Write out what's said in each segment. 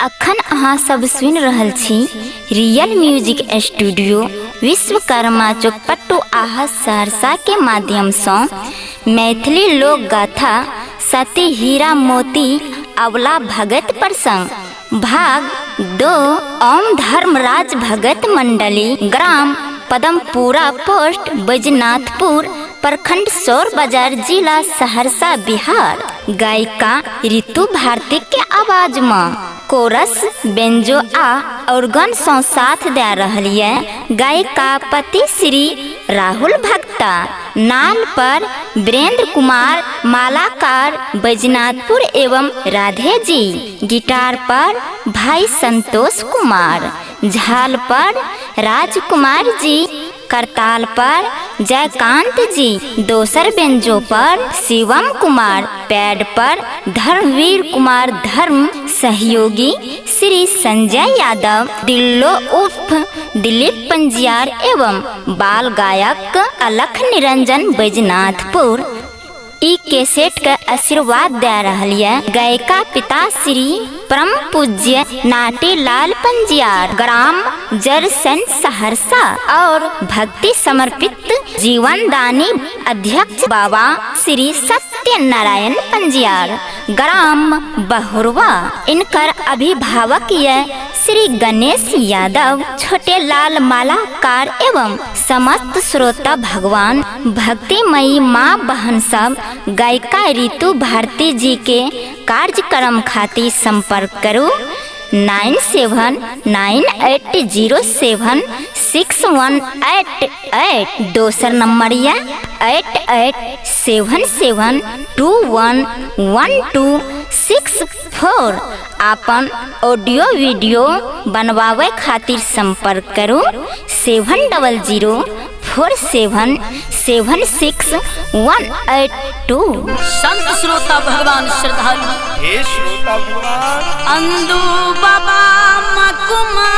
अखन अहाँ सब सुनि रहल छी रियल म्यूजिक स्टूडियो विश्वकर्मा चौक पटुआहा सहरसा के माध्यम सँ मैथिली लोक गाथा सती हीरा मोती अवला भगत प्रसंग भाग 2 ओम धर्मराज भगत मंडली ग्राम पदमपुरा पोस्ट बैजनाथपुर प्रखंड सौर बाजार जिला सहरसा बिहार। गायिका ऋतु भारती के आवाज में कोरस बेंजो आ ऑर्गन सौ साथ दे रहल ये गायिका पति श्री राहुल भक्ता, नाल पर वीरेंद्र कुमार मालाकार बैजनाथपुर एवं राधे जी, गिटार पर भाई संतोष कुमार, झाल पर राजकुमार जी, करताल पर जयकांत जी, दोसर बेंजो पर शिवम कुमार, पैड पर धर्मवीर कुमार धर्म, सहयोगी श्री संजय यादव, दिल्लो उर्फ दिलीप पंजियार एवं बाल गायक अलख निरंजन बैजनाथपुर। ई कैसेट के आशीर्वाद दे रहल ये गायिका पिता श्री परम पूज्य नाटीलाल पंजियार, ग्राम जरसन सहरसा और भक्ति समर्पित जीवन दानी अध्यक्ष बाबा श्री सत्यनारायण पंजियार, ग्राम बहुरवा। इनकर अभिभावक ये श्री गणेश यादव, छोटे लाल मालाकार एवं समस्त श्रोता भगवान भक्तिमयी माँ बहन सब गायिका ऋतु भारती जी के कार्यक्रम खातिर संपर्क करू 9798076188। दोसर नंबर यह 8877211264। आपन ऑडियो वीडियो बनवावे खातिर संपर्क करू 7004776182। संत श्रोता भगवान श्रद्धालु हे श्रोता भगवान अंदू बाबा मकुमा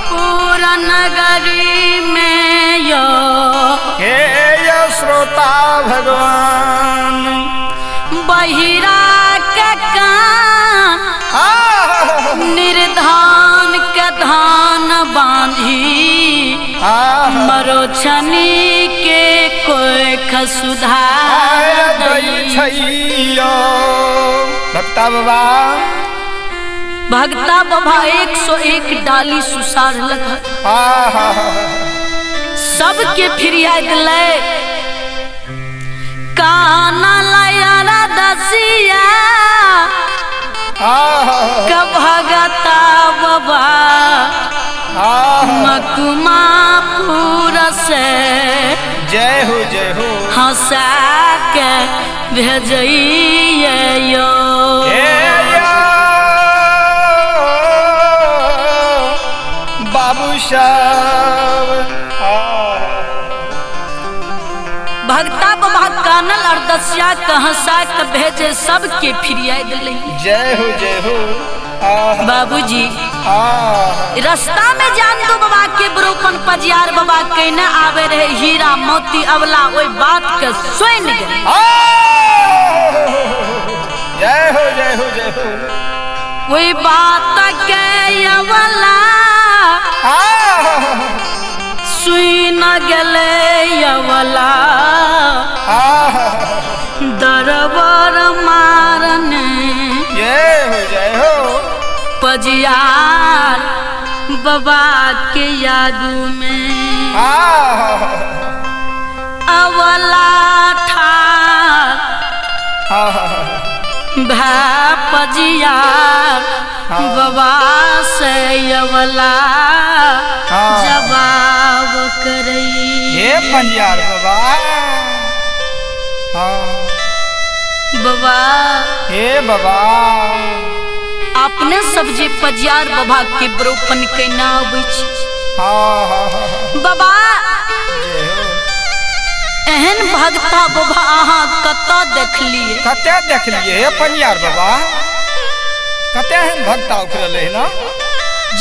पूरा नगरी में यो हे यो श्रोता भगवान बहिरा के कान निर्धान के धान बांधी मरोछनी के कोई खसुधार छैयो। भक्ता बाबा भक्ता बाबा 101 डाली सुसार लगा सबके फिरियाद ले काना लयारा दसिया कब भगता बाबा मकुमा पूरा से जय हो जय हो हंसा के भेजइए यो बाबू साहब। भगता बाबा कानल और दसिया के हंसा के भेजे सबके फिरिया दिले जय हो जय हो बाबूजी। रास्ता में जान दो बाबा के बरोपन पजियार बाबा कहने आवे रहे हीरा मोती अवला ओई बात के सुन गए जय हो जय हो जय हो ओई बात के अवला सुन गेले अवला दरबार मारने जय हो जय हो पजियार बाबा के यादू में अवला ठार भा पजियार बाबा से अवला जवाब करई हे पंजियार बाबा। बाबा हे बाबा अपने सब जे पजियार बाबा के बरोपन केना अबै छी बाबा एहन भगता बाबा अहाँ कतऽ देखलिए कते देखलिए हे पंजियार बाबा कते एहन भगता उखड़ल है ना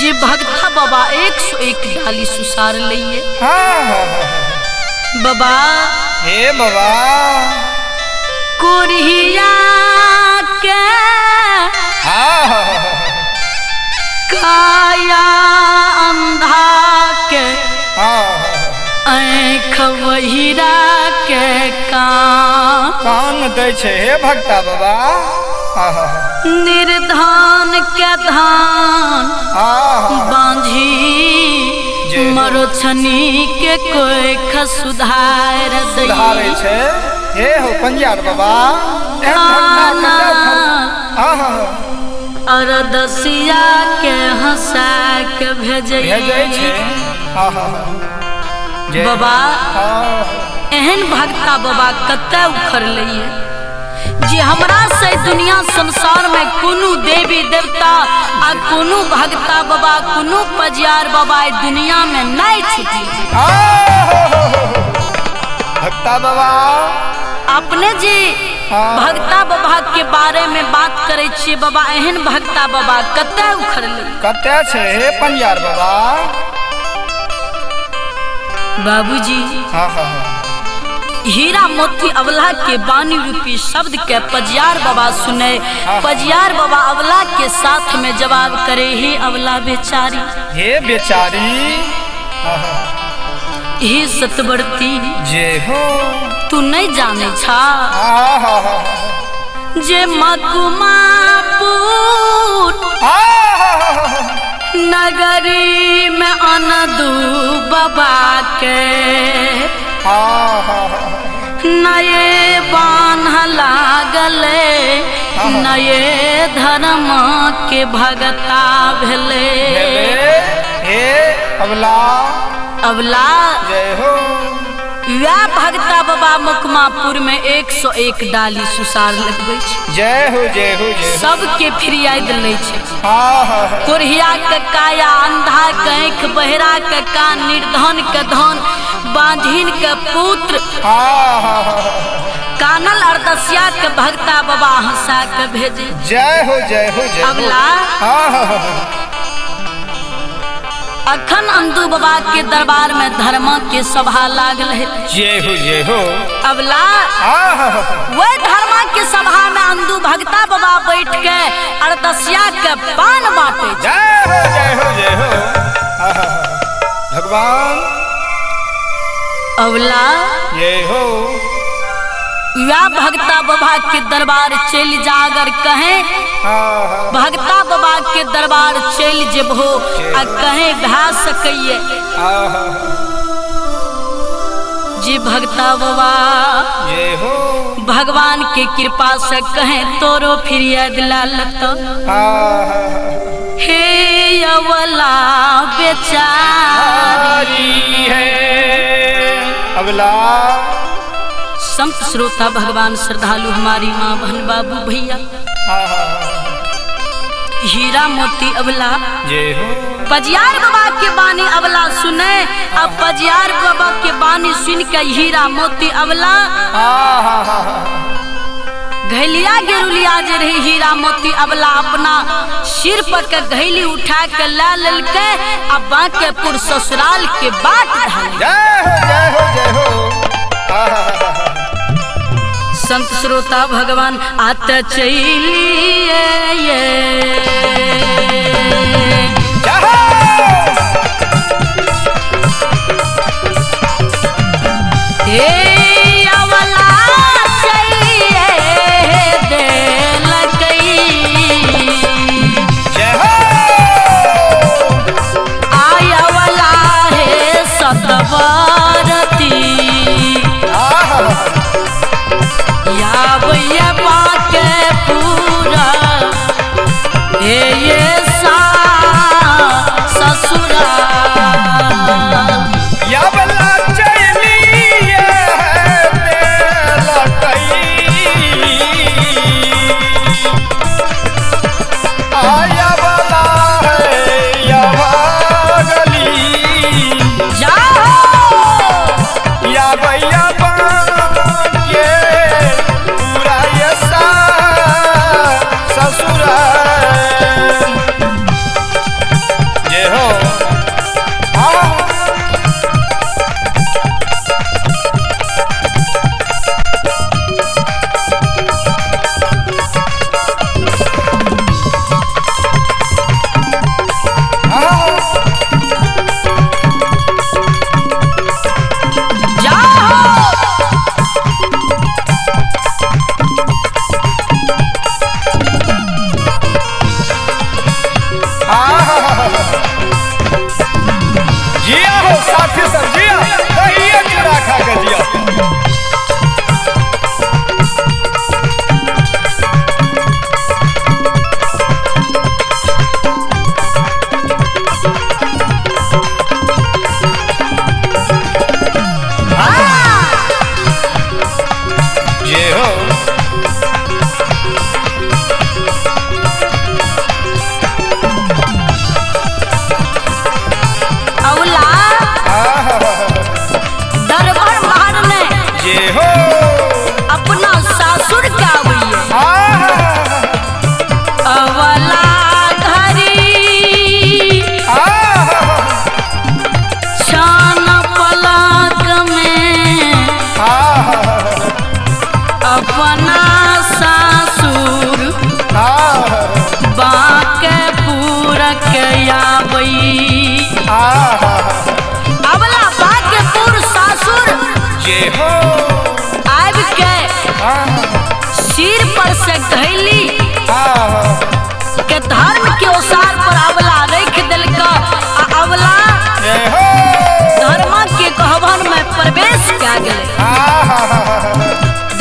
जे भगता बाबा 101 डाली सुसार लइए बाबा हे बाबा कोरिया के अन्न दै छै हे भक्ता बाबा। आहा निर्धन के धान आहा बांझी मरोछनी के कोई सुधार सुधारै छै हे हो पंजियार बाबा। एहन भक्ता कतऽ आहा अरदसिया के हंसा के भेजै भेजै छै। आहा बाबा एहन भक्ता बाबा कतऽ उखड़लैये जे हमरा से दुनिया संसार में कोनो देवी देवता आ कोनो भक्ता बाबा कोनो पजियार बाबा दुनिया में नहीं छुटी। भक्ता बाबा अपने जी भक्ता बाबा के बारे में बात करे छियै बाबा एहन भक्ता बाबा कतऽ उखड़लै कतऽ छै हे पंजियार बाबा। बाबूजी हीरा मोती अवला के बानी रूपी शब्द के पजियार बाबा सुने, पजियार बाबा अवला के साथ में जवाब करे हे अवला बेचारी, हे बेचारी, हे सतवर्ती जे हो तू नहीं जाने छा जे मकुमापुर नगरी में अनदू बाबा के नए बान्ह लागले नए धर्म के भगता भेले। हे अवला अवला जय हो वह भगता बाबा मकमापुर में 101 डाली सुसार लगबै छै। जय हो जय हो जय सबके फिरियाद लै छै। कोढ़िया के काया, अंधा के आँख, बहरा के कान, निर्धन के धन, बांझिन के पुत्र, कानल अरदसिया के भगता बाबा हंसा के भेजे। जय हो जय हो जय अवला अखन अंदू बाबा के दरबार में धर्म के सभा लागल है। जय हो जय हो अवला वह धर्म के सभा में अंदू भगता बाबा बैठ के अरदसिया के पान बांटे। जय हो जय हो जय हो भगवान अवला जय हो वह भगता बाबा के दरबार चल जागर कहे भगता बाबा के दरबार चल जेबहो आ कहे भा सकैये जी भगता बाबा जय हो भगवान के कृपा से कहे तोरो फिरियाद ला लत। हे अवला बेचारी है अवला। संत श्रोता भगवान श्रद्धालु हमारी माँ बहन बाबू भैया हीरा मोती अवला पजियार बाबा के बानी अवला सुने। अब पजियार बाबा के बानी सुन के हीरा मोती अवला घैलिया गेरुलिया जे रहे हीरा मोती अवला अपना सिर पर के घैली उठा के ला ललके आ बांकेपुर ससुराल के बाट धरल। जय हो जय हो जय हो संत श्रोता भगवान आत चलिए अवला चलिए देलकई आय अवला हे सतवरती बाके पूरा हे ये सा ससुराल अवला चलिए देलकई आय अवला है अभागली जाओ या भैया बाके पूरा ये सा ससुराल जय हो जाओ। साथी सब जिया, दहिए चूड़ा खा के जिया। जय हो। अवला आहा, दरबार मारने जय हो। अपना सासुर के आबैया। आहा, अवला घरी आहा, छान पलक में आहा, अपना सासुर आहा, बाके पूरक आबई। आहा, अवला बाकेपुर सासुर जय हो। आबि के आहा, सिर पर से घैली आहा, के धर्म के ओसार पर अवला रख देलक आ अवला जय हो। धर्म के गहबर में प्रवेश कए गेलै। आहा,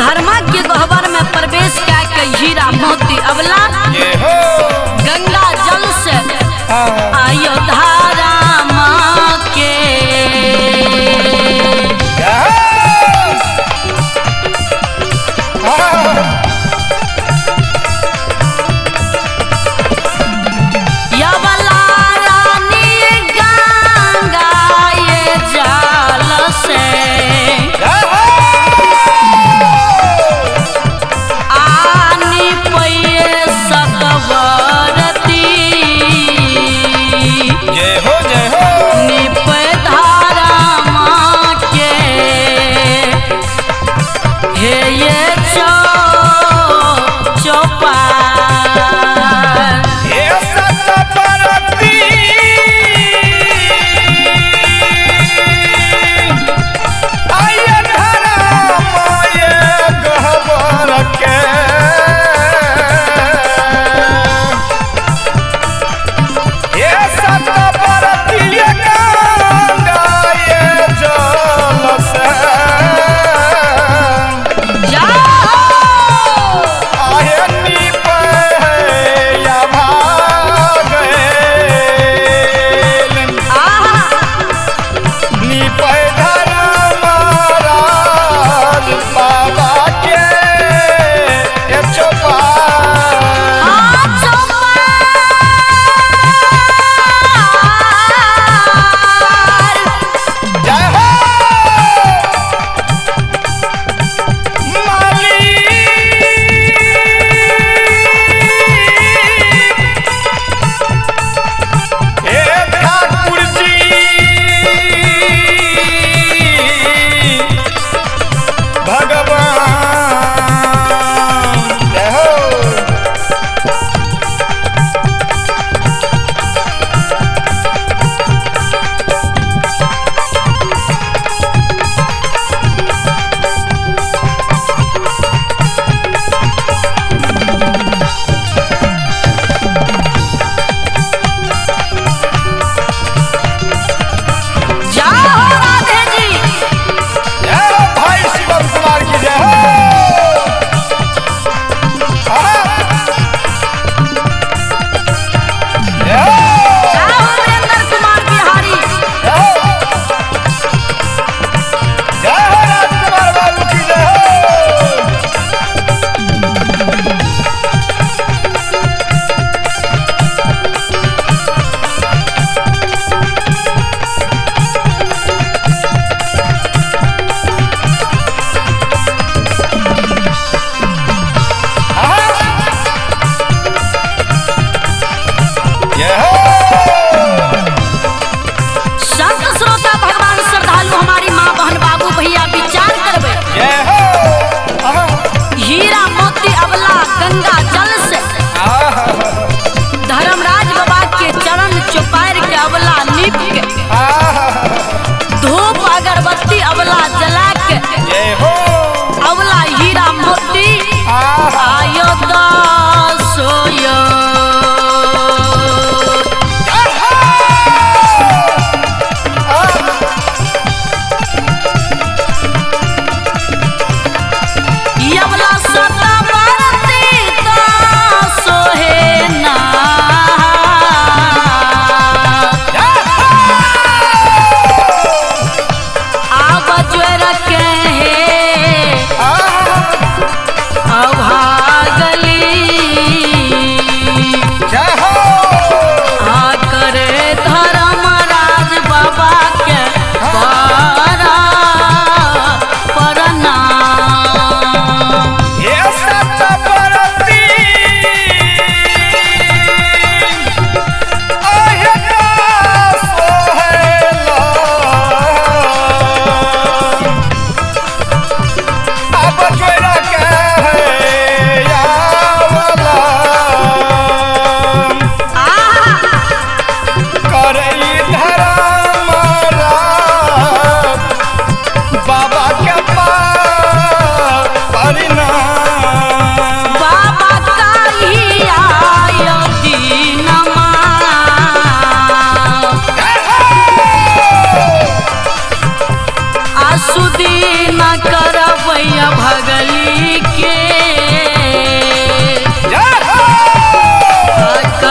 धर्म के गहबर में प्रवेश कए के हीरा मोती अवला जय हो। गंगा जल से आहा, अयोध्या राम के आहा,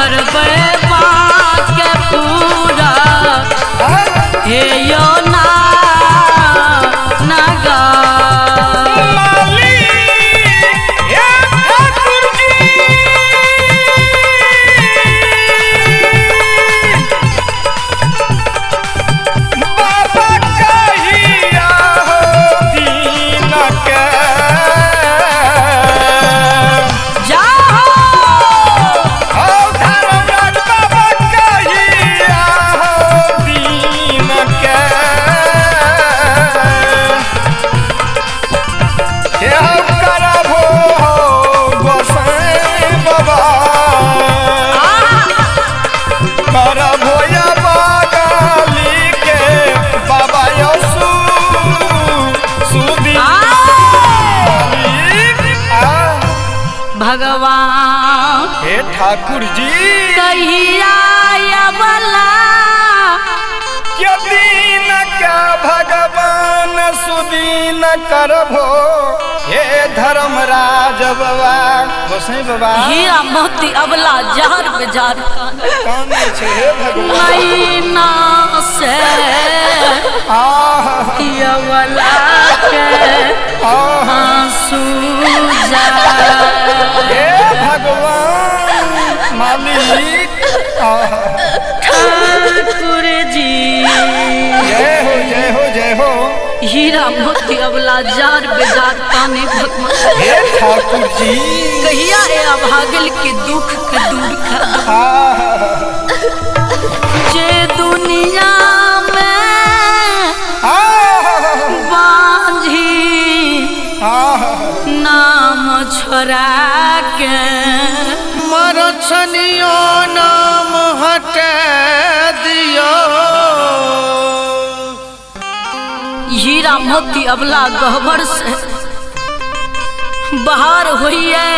करबै बाके पूरा हे यो ना नागा। भगवान हे ठाकुर जी कहिया अबला क्या दीन क्या भगवान सुदीन करभो हे धर्मराज बाबा गोसाई बाबा। हीरा मोती अबला जार बेजार काने छे हे भगवान महीना से अबला के आंसू जा हे भगवान मालिक ठाकुर जी जय हो जय हो जय हो। हीरा मोती अबला जार बेजार ताने भगवान हे ठाकुर जी कहिया ए अभागल के दुख के दूर कर जे दुनिया में बांझी नाम छोड़ा के मरछनियो नाम हटा दियो। हीरा मोती अबला गहबर से बाहर होइए,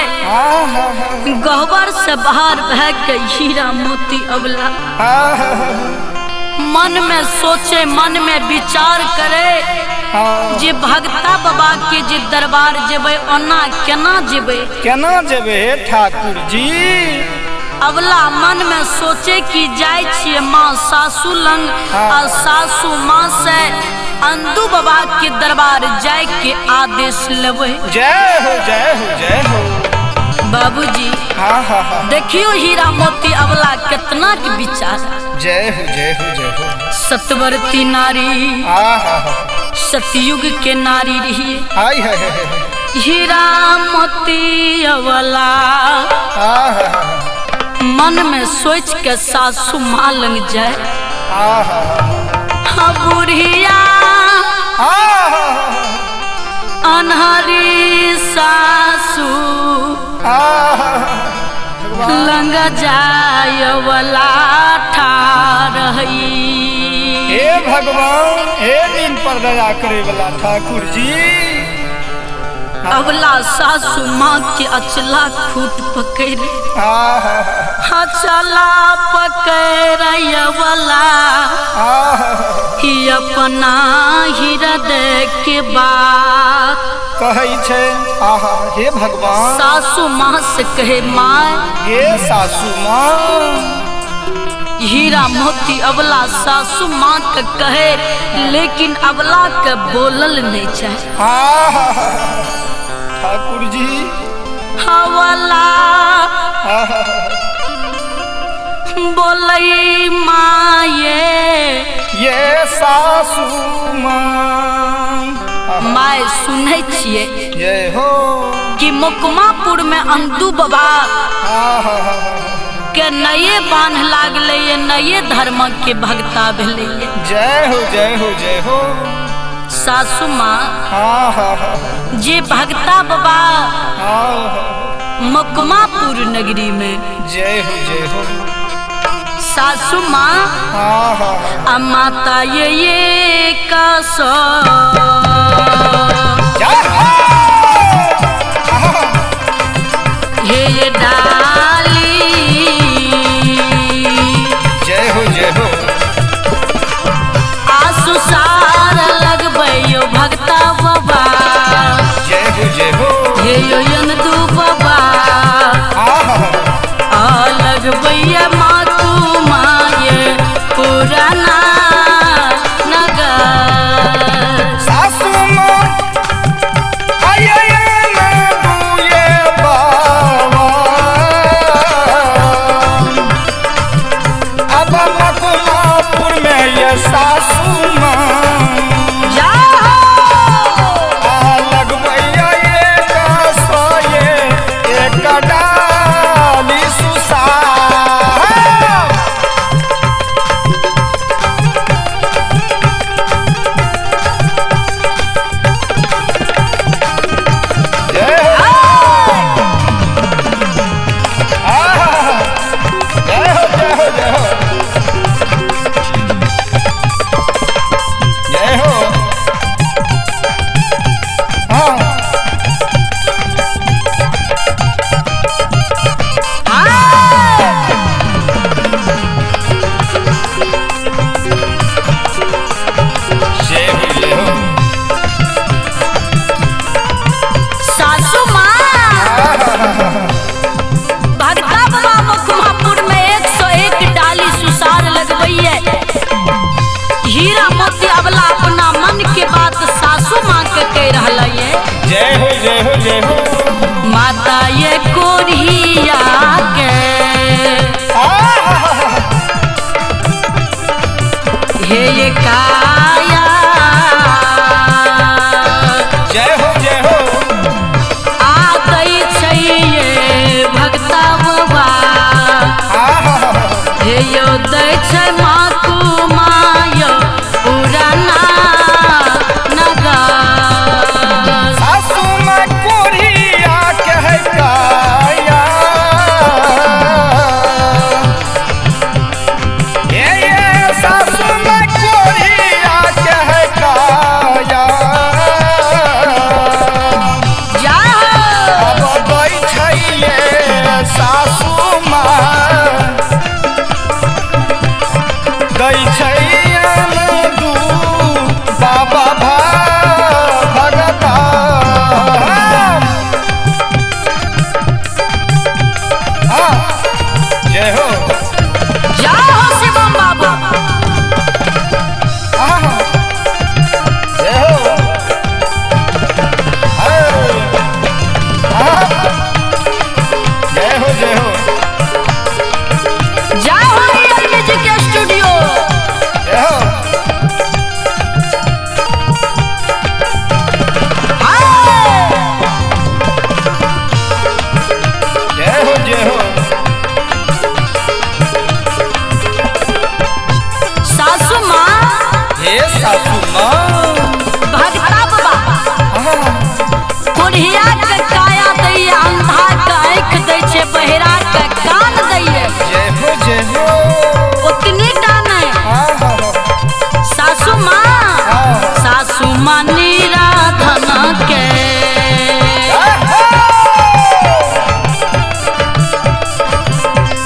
गहबर से बाहर भय के हीरा मोती अबला मन में सोचे मन में विचार करे जे भगता बाबा के जे दरबार जेबै ओना केना जेबै केना जेबै हे ठाकुर जी। अबला मन में सोचे कि जाय छियै माँ सासू लंग आ सासू माँ से अंदू बाबा के दरबार जाय के आदेश लेबै। जय हो जय हो जय हो बाबूजी। हाँ हाँ हाँ देखियो हीरा मोती अबला कितना के विचार। जय हो जय हो जय हो। सतवर्ती नारी सतयुग के नारी रही आई है हीरा मोती अबला मन में सोच के सासू माँ लंग जाए। हाँ बुढ़िया अनहरी सासू लंग जाय वाला ठार। हे भगवान हे दिन पर दया करे वाला ठाकुर जी। अबला सासू माँ के अचला खूट पकड़ अचला पकड़ अबला ही अपना हृदय के बात कहै छै। आहा हे भगवान सासू माँ से कहे माँ हे सासू माँ। हीरा मोती अबला सासू माँ के कहे लेकिन अबला के बोलल नहीं चाहे। ठाकुर जी अबला बोलई माये ये सासू माँ। माय सुनै छियै ये हो कि मुकमापुर में अंदू बाबा के नए बांध लागले ये नए धर्म के भगता भेलै। जय हो जय हो जय हो सासू माँ जे भगता बाबा मकमापुर नगरी में जय हो जय हो सासू माँ आ माता ये का सो हे डाली जय हो जय हो आसु सार लगबै भगता बाबा जय हो जय हो हे यो यंदू बाबा आ लगबै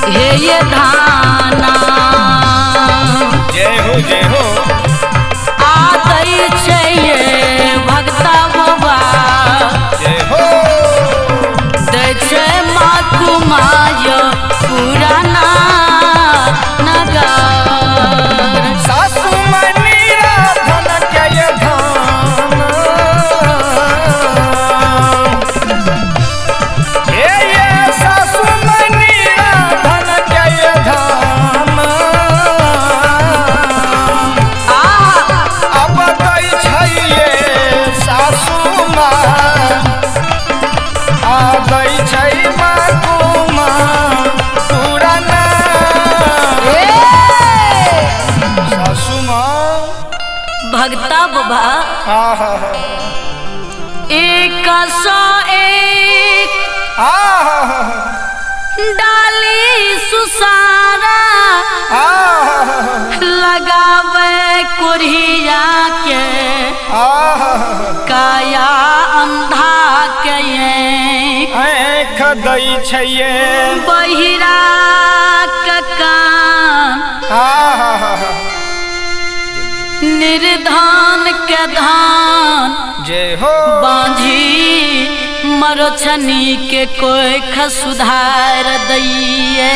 हे ये धाना। जय हो जय हो। आ दै छै ये भगता बाबा जय हो। दै छै माँ कुमाय पुराना नगर। सासु मनी राधन के ये धान हे ये सासु मनी राधन के ये धान। अब दै छै ये सासु माँ आ दै छै माँ कुमा पुराना। सासु माँ भगता बाबा आहा एक सौ एक आहा डाली सुसारा आहा लगावे कोरिया के आहा काया अंधा के आँख दै छै ये बहिरा के कान आहा निर्धान के धान जय हो। बांझी मरोछनी के कोई सुधार दैये।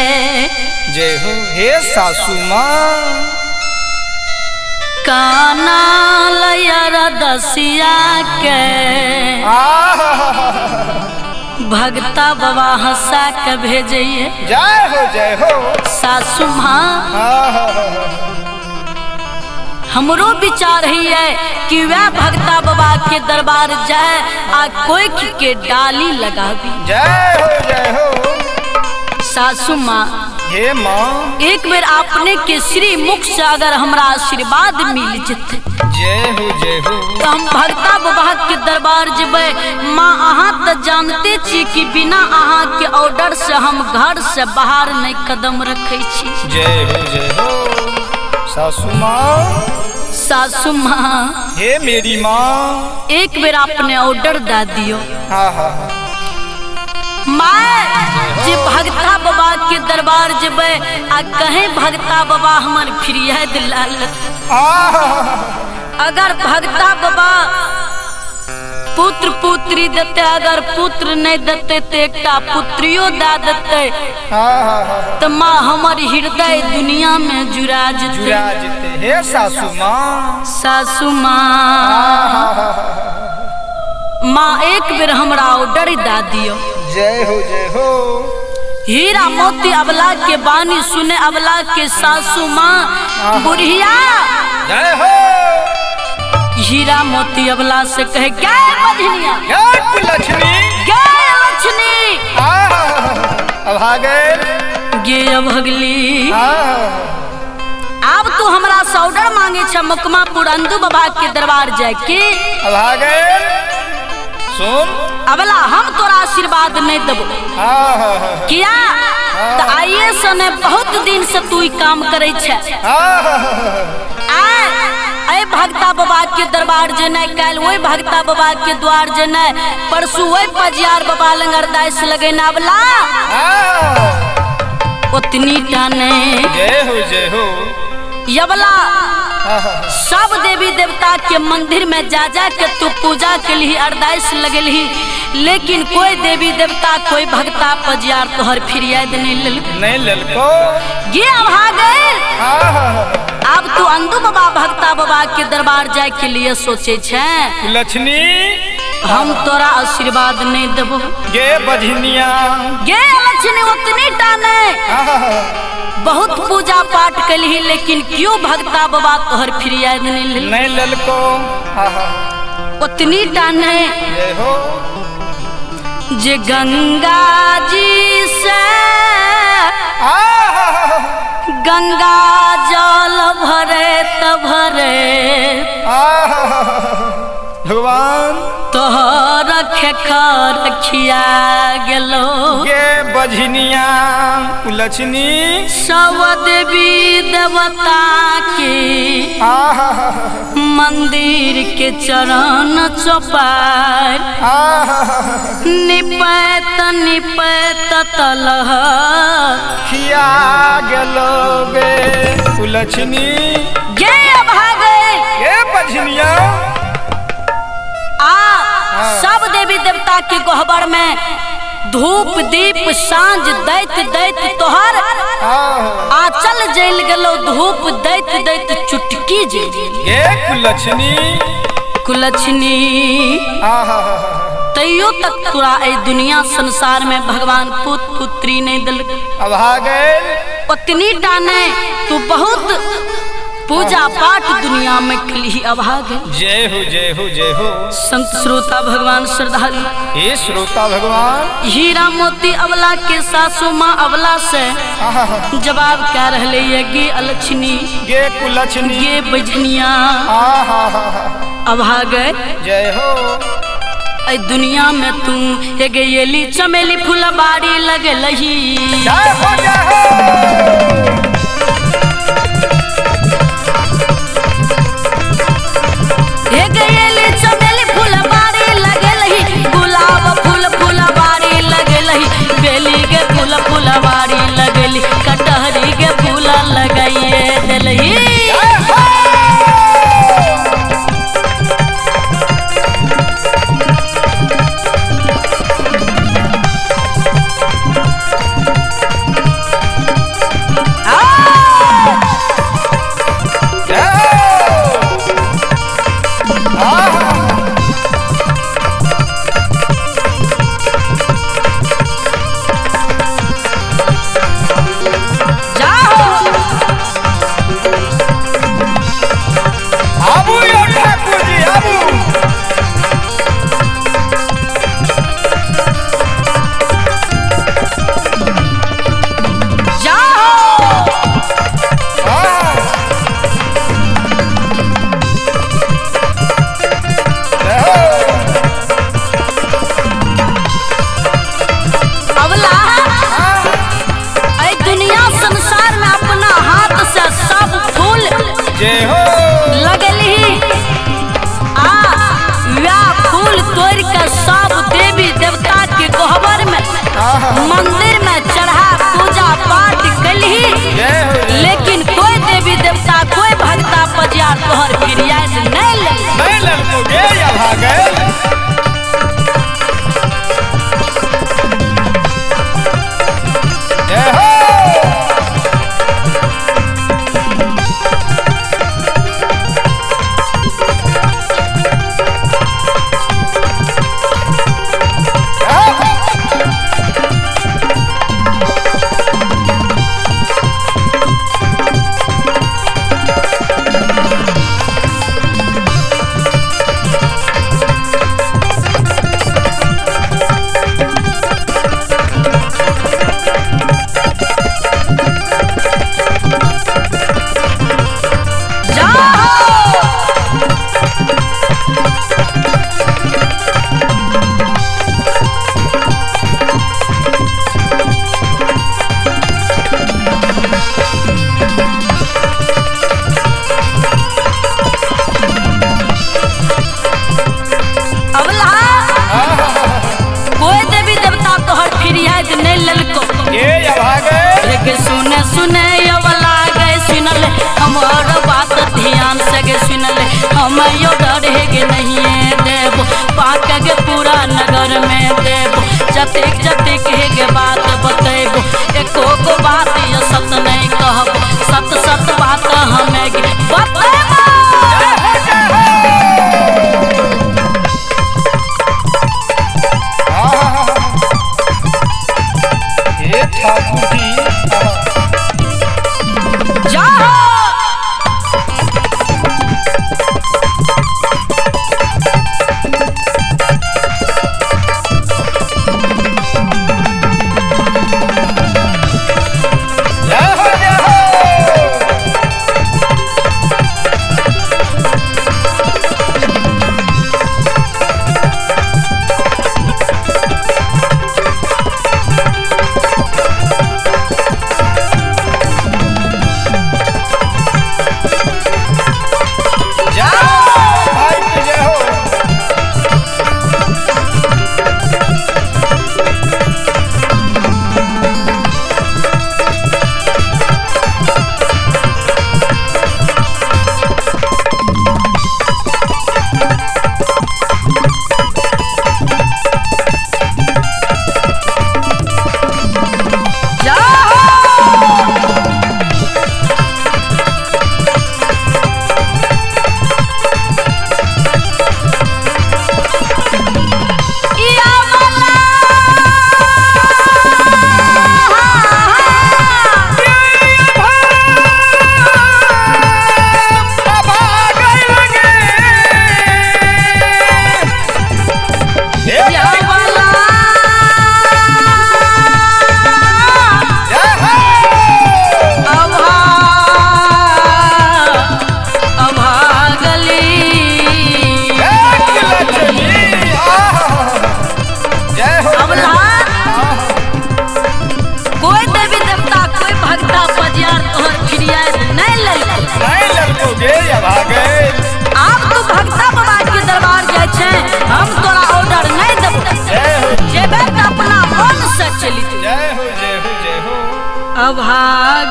जय हो हे सासु माँ। काना लयर दसिया के आहा भगता बाबा हंसा के भेजइए। जय हो जय हो। सासु माँ आहा हमरो विचार ही है कि वह भगता बाबा के दरबार जाए आ कोई के डाली लगावी। जय हो जय हो। सासु माँ हे माँ एक बेर आपने के श्री मुख से अगर हमरा आशीर्वाद मिल जते जय हो जय हो तो हम भगता बाबा के दरबार जबे। माँ अहाँ तो जानते छी कि बिना अहाँ के ऑर्डर से हम घर से बाहर नहीं कदम रखे छी। जय हो जय हो। सासु माँ सासु माँ हे मेरी माँ एक बेर अपने ऑर्डर दे दियो। आहा माँ जे भगता बाबा के दरबार जबे आ कहीं भगता बाबा हमर फिरियाद लाल। अगर भगता बाबा पुत्र पुत्री देते, अगर पुत्र नहीं देते तो एकटा पुत्रियो दे देते तो माँ हमर हृदय दुनिया में जुड़ा जते। हे सासु माँ सासु माँ माँ एक बेर हमरा ऑर्डर दे दियो। जय हो जय हो। हीरा मोती अबला के बानी सुने अबला के सासु माँ बुढ़िया जय हो। हीरा मोती अबला से कहे गए बजनिया गए लक्ष्मी गए लक्ष्मी अब आ गए गे अभगली। अब तू हमरा से ऑर्डर मांगे छ मकमापुर अंदू बाबा के दरबार जाए के। अब आ गए सुन अबला हम तोरा आशीर्वाद नहीं देबो किया तो आइए से ने बहुत दिन से तू ई काम करे छे। आए भगता बाबा के दरबार जेनाइ काल्हि ओहि भगता बाबा के द्वार जेनाइ परसू ओहि पजियार बाबा लंग अरदास लगेना अबला ओतनी टा नहीं। जय हो जय हो। यबला सब देवी देवता के मंदिर में जा जा के तू पूजा के लिए अरदास लगेलही, लेकिन कोई देवी देवता कोई भगता पजियार तोहर फिरियाद नहीं लेलको नहीं लेलको। गे अभा गए। अब तू अंदू बाबा भगता बाबा के दरबार जाए के लिए सोचे छे। लक्ष्मी हम तोरा आशीर्वाद नहीं देबो। गे बजनिया गे लक्ष्मी उतनी टा नहीं बहुत पूजा पाठ कलही, लेकिन क्यों भगता बाबा तोहर फिरियाद नहीं नहीं लेलको। उतनी टा नहीं जे गंगा जी से गंगा जल भरे त भरे भगवान तोहर रखिया गेलो गे बजनिया लक्ष्मी सब देवी देवता के मंदिर के चरण चौपार निपैत निपैत तलह खिया गेलो बे कुलछनी गे अभागे ए बझनिया आ सब देवी देवता के गहबर में धूप दीप साँझ दैत दैत तोहर आचल जल गेलो धूप दैत दैत चुटकी जल ए कुलछनी कुलछनी तैयो तक तोरा एहि दुनिया संसार में भगवान पुत पुत्री नहीं दिल अभागे उतनी टा नहीं तू बहुत पूजा पाठ दुनिया में कली अभाग है। जय हो जय हो जय हो। संत श्रोता भगवान श्रद्धालु हे श्रोता भगवान हीरा मोती अवला के सासू माँ अवला से जवाब कह रहे ये गे अलक्षणी गे कुलछनी गे बजनिया अभाग जय हो। ऐ दुनिया में तू हे गे एली चमेली फुलबाड़ी लगलही जय हो जय हो। हे गे एली चमेली फुलबाड़ी लगलही गुलाब फूल फुलबाड़ी लगलही बेली के फूल फुलबाड़ी लगली कटहरी के फूल लगाइए दिलही। जय हो। जय हो। आहा। जाओ आबू यो ठाकुर जी आबू। जाओ हाँ। जय हो। अवला ऐ दुनिया संसार में अपना हाथ से सब फूल जय हो। लगलही आ व्या फूल तोड़ के सब देवी देवता के गहबर में मंदिर में चढ़ा पूजा पाठ कलही जय हो। लेकिन कोई देवी देवता कोई भक्ता पजियार तोहर फिरियाद नहीं ले। नहीं ललको गे अभागे। जय हो। जाओ अवला कोई देवी देवता तोहर फिरियाद नहीं ललको गे अभागे। गे सुने सुने अवला गे सुनल हमर बात ध्यान से गे सुनल हम यो डर हे गे नहीं देव पाक गे पूरा नगर में देव जतेक जतेक हे गे बात बतेबो एको गो बात ये सत नहीं कहब सत सत बात हमें गे बतेबो। आहा। हे ठाकुर जी। आहा। जाओ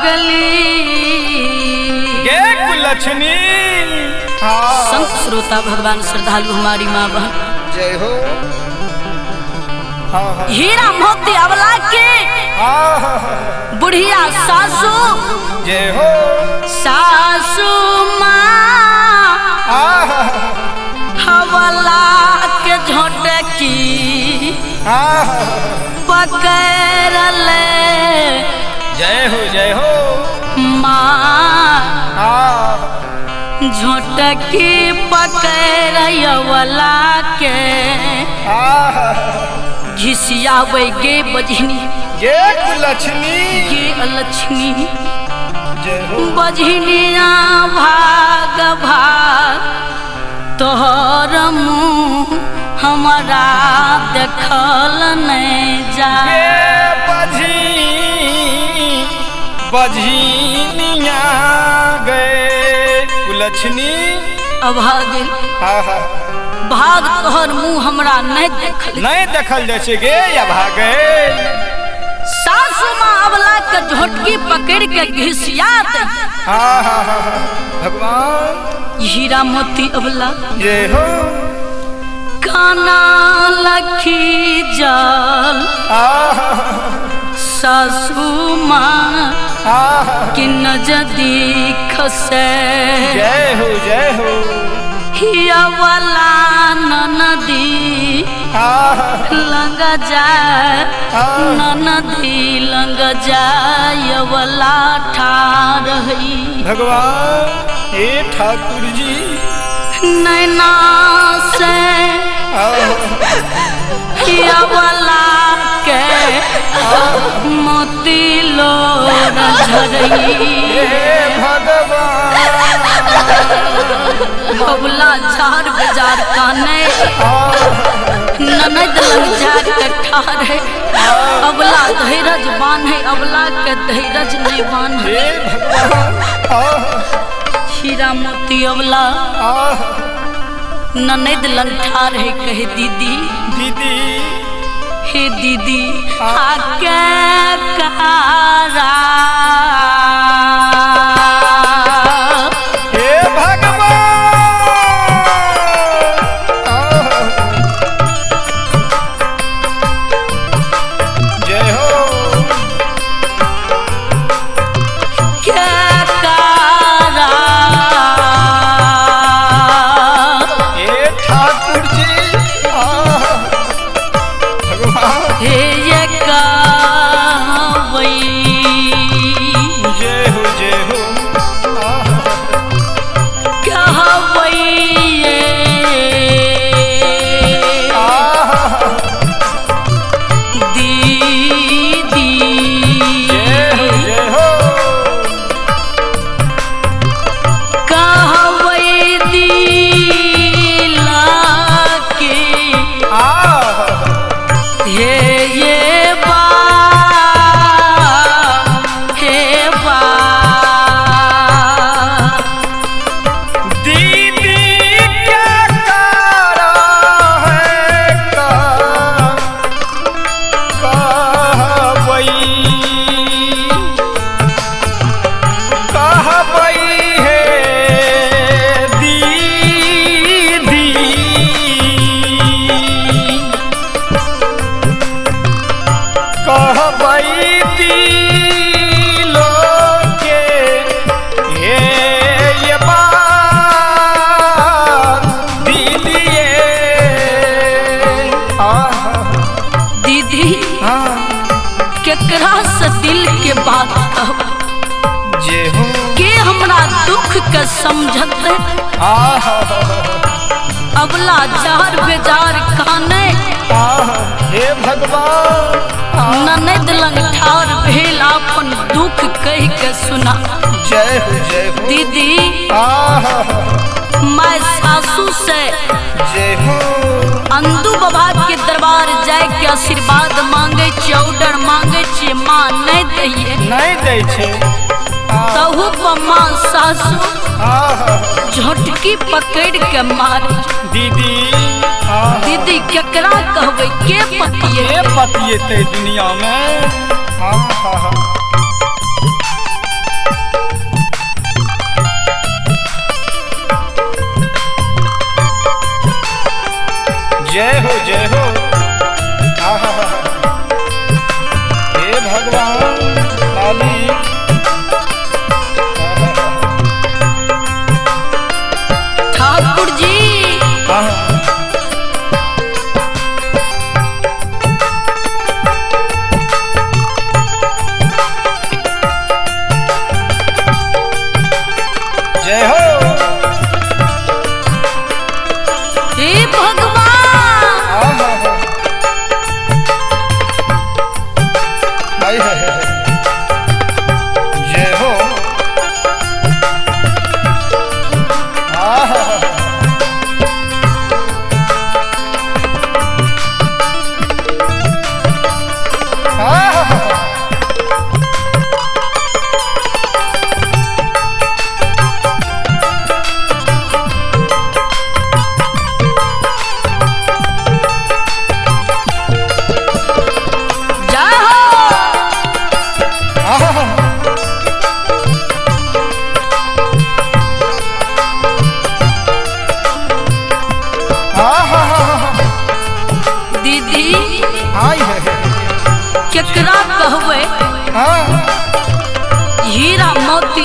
लगली गे कुलक्ष्मी। संत श्रोता भगवान श्रद्धालु हमारी माँ बहन जय हो। हीरा मोती अवला के बुढ़िया सासू जय हो। सासू माँ हवला के झोटकी पकड़ ले जय हो जय हो। माँ झोटकी पकड़वला के घिसियावे गे बजनी गे कुलक्ष्मी गे अलक्ष्मी बजनिया भाग भाग तोहर मुँह हमारा देखल नहीं जा बजनिया गे कुलक्ष्मी। अभागिल भाग तोहर मुँह हमरा नहीं देखल नहीं देखल जाइ छै गे अभागे। सासू माँ अवला के झोटकी पकड़ के घिसिया दे भगवान हीरा मोती अवला जय हो। काना लखी जल सासू माँ के नजदीक खसे जय हो जय हो। हिया वाला नदी लंग जाए नदी लंग जाय वाला ठार है भगवान हे ठाकुर जी नैना से हिया वाला के मोती लोर झरई भगवान। बबला झाड़ बेजार काने ननद लग झाड़ के ठार है अबला धैरज बान्हे अबला के धैरज नहीं बान्हे हीरा मोती अबला ननद लग ठार है कहे दीदी दीदी हे दीदी आके कारा हे भगवान। जय हो के कारा हे ठाकुर जी भगवान हे ये कहवई जय हो जय हो। कहवई दीदी जय हो जय हो। कहवई दिला के हे ये बा हे बा दीदी क्या करा है कहबई कहबई हे दीदी कहबई दिलो के हे ये बात दीदिए। दीदी केकरा से दिल के बात कहब जे हो के हमरा दुख के समझत अबला जार बेजार काने हे भगवान ननद लंग ठार भेल अपन दुख कह के सुना जय हो जय हो। दीदी मैं सासू से जय हो अंदू बाबा के दरबार जाय के आशीर्वाद मांगे छी ऑर्डर मांगे छी माँ नहीं दैये नहीं दै छै तहु पर माँ सासू झटकी पकड़ के मारे दीदी दीदी केकरा कहबै के पतिये के पतियेतै दुनिया में।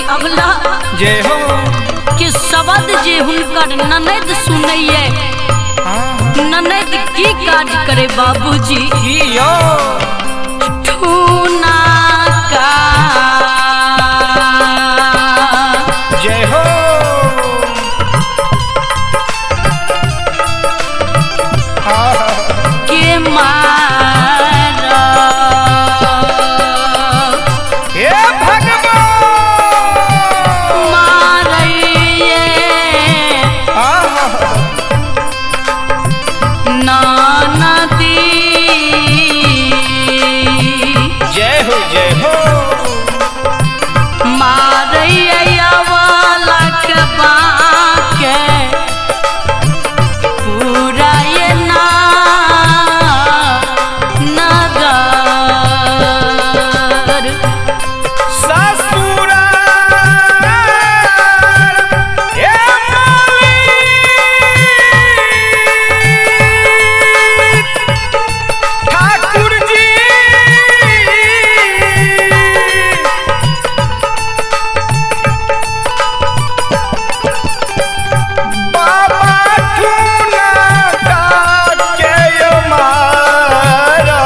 अबला जय हो। के शब्द जे हुनकर ननद सुनैये, ननद की काज करे बाबूजी? की यो ठूना का जय हो। के मारा हे भगवान मारैये ननदी। जय हो जय हो। मारैये अवलक बाके पूरा ये ना नगर। ससुराल हे मालिक ठाकुर जी, बाबा ठूना के मारा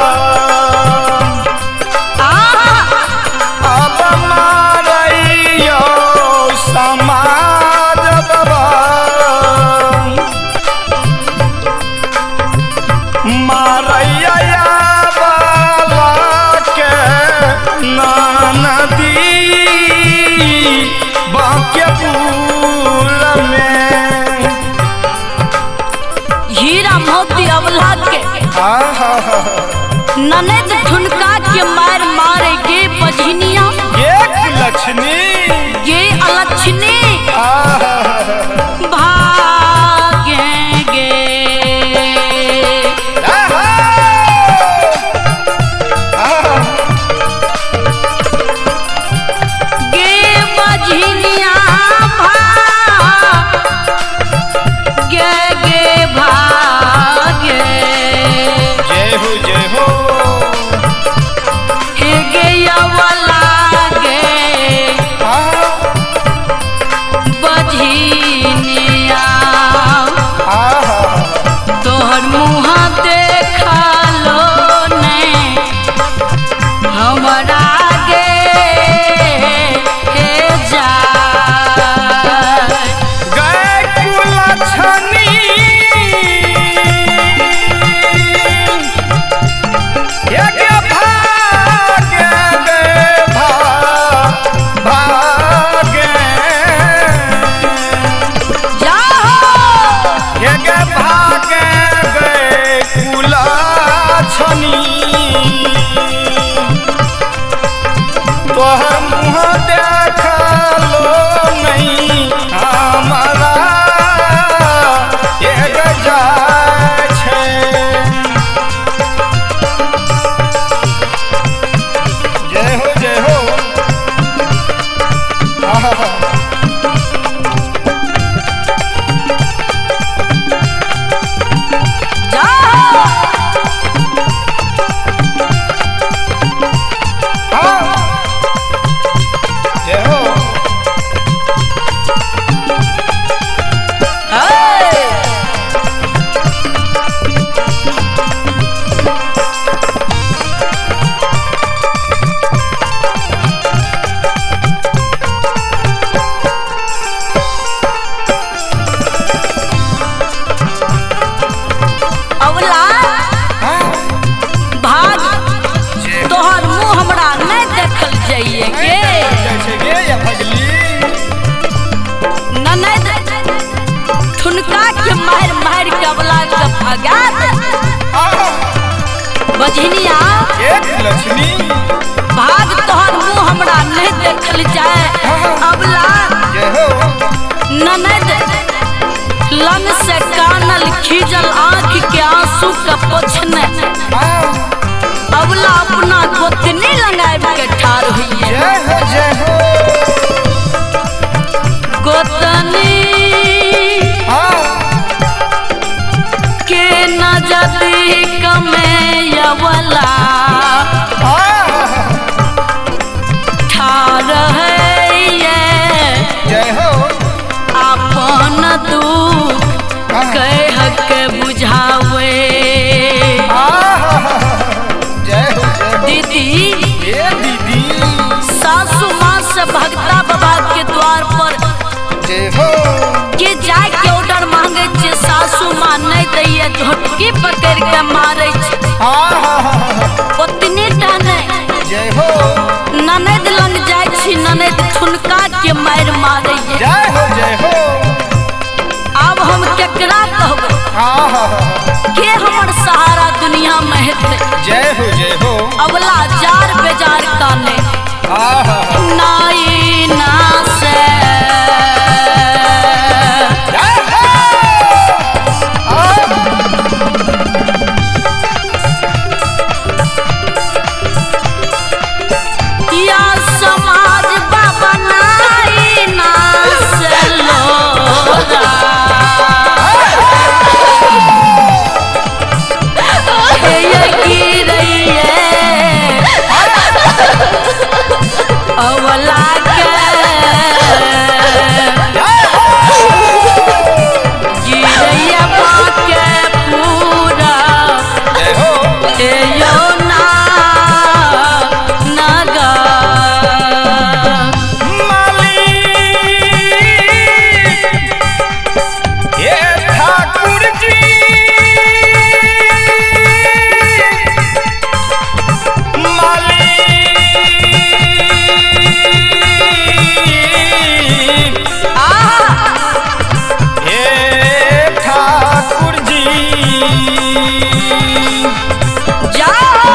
अब मारैयो समाज बाबा, मारैया बाला के ननदी बांकेपुर में। हीरा मोती अवला के आहा ननद ठुनका के मार मारे गे बजनिया, एक लक्ष्मी ये अलक्षणी आहा भागे गे। आहा आहा गे बजनिया भागे गे भागे। जय हो जय हो। हे गे अवला गे आहा बजनिया, आहा तोहर मुँह देखलो ने हमरा गे हे जा। गए कुलछनी एक भागे गे भागे जाहो एक भागे गे कुलछनी, तोहर मुँह देखलो नहीं हमरा एक जाइ छै। जय हो जय हो। आहा जाहो। हाँ। जय हो। हे। अवला हाँ। भाग, जय हो। तोहर मुँह हमरा नहीं देखल जाइए गे। जाइ छै गे या भगली। ननद ठुनका के मार मार के अवला के भगा दे। आहा बजनिया एक लक्ष्मी भाग, तोहर मुँह हमरा नहीं देखल जाए। अबला जय हो। ननद लंग से कानल खीजल आँख के आंसू के पोछने हाँ। अबला अपना गोतनी लगाब के ठार होइए। जय हो जय हो। गोतनी हाँ। के नजदी कमेयवला आहा ठार है ये। ठुनका के मार मारे। जय हो जय हो। अब हम केकरा कहबै के हमर सहारा दुनिया में हेतै। जय हो जय हो। अबला जार बेजार काने नाई ना से या समाज बाबा नाई ना से लोरा अवला के गिरैया के पूरा यो ना नगा ठाकुर जी मालिक हे ठाकुर जी जाओ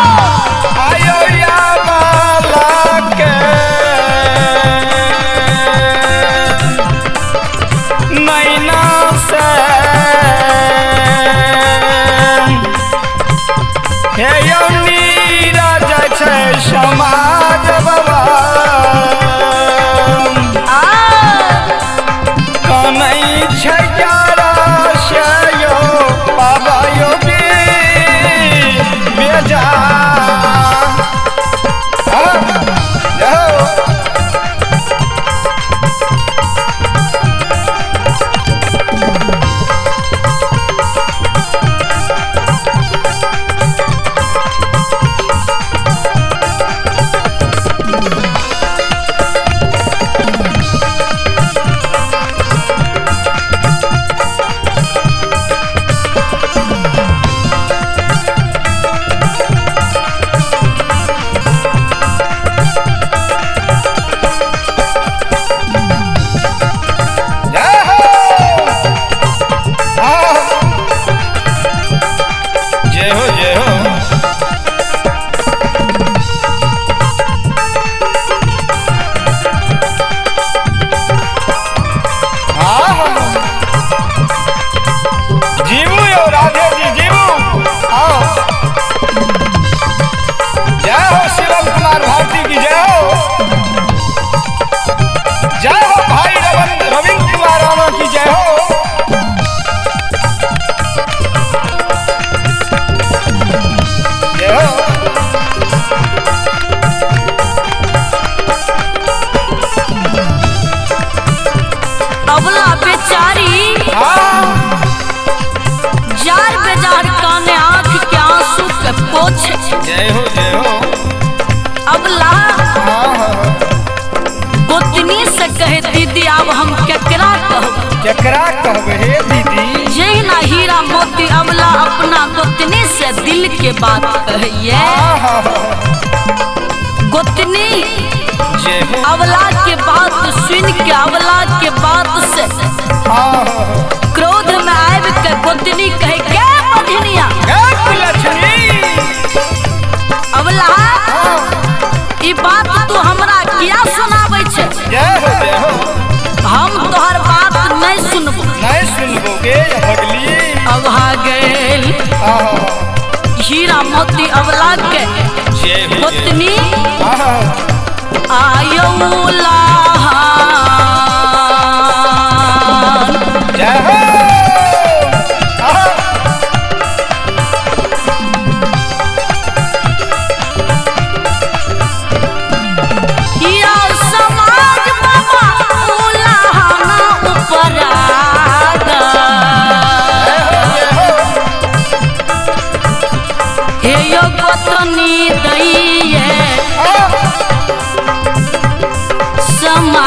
आयो या बाला के नैना से हे यौ नीरज छै समाज बाबा कनै छै यारा से यौ बाबा यौ बेजा। हाँ, जय हो। हाँ। जय हो जय हो। हाँ, हाँ। जीवू यो राधे जी जीवू आओ। जय हो शिवम कुमार भारती की जय हो। जय हो भाई रविंद्र कुमार राणा की जय हो। जय हो। अबला बेचारी हाँ। जार बेजार काने आंख के आंसू के पोछे। जय हो जय हो। अबला हाँ, हाँ। गोतनी से कहे दीदी अब हम केकरा कहब। केकरा कहबे हे दीदी। जहिना हीरा मोती अबला अपना गोतनी से दिल के बात कहिए। हाँ, हाँ, हाँ। गोतनी जय हो। अबला के बात सुन के अबला के बात से हाँ, हाँ। क्रोध में आबि के गोतनी कहे के बधनिया गे लक्ष्मी। अबला हाँ। ई बात तू हमरा किया सुनाबै छै। जय हो जय हो। हम तोहर बात नहीं सुनबो। नहीं सुनबो गे भगली। अबहा गेल हाँ, हाँ। हीरा मोती अबला के जय हो। गोतनी हाँ, हाँ। आयो लाहान जय हो। हाँ। या समाज बाबा उलाहाना ऊपर आगा। हे यो गोतनी दैये हाँ। समाज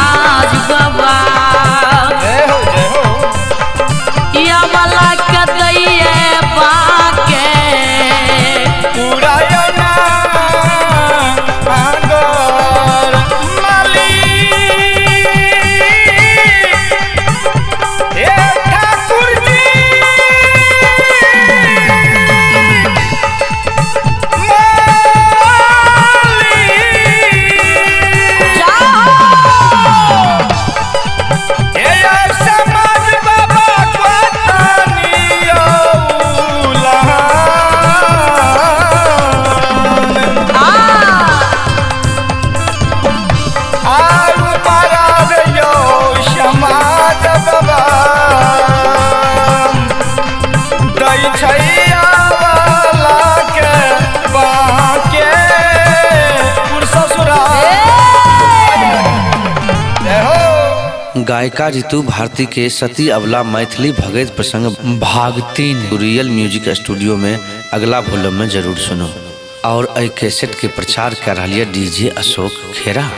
गायिका रितु भारती के सती अबला मैथिली भगत प्रसंग भाग 3 रियल म्यूजिक स्टूडियो में अगला वॉल्यूम में जरूर सुनो। और एहि कैसेट के प्रचार कर रहा है डीजे अशोक खेरा।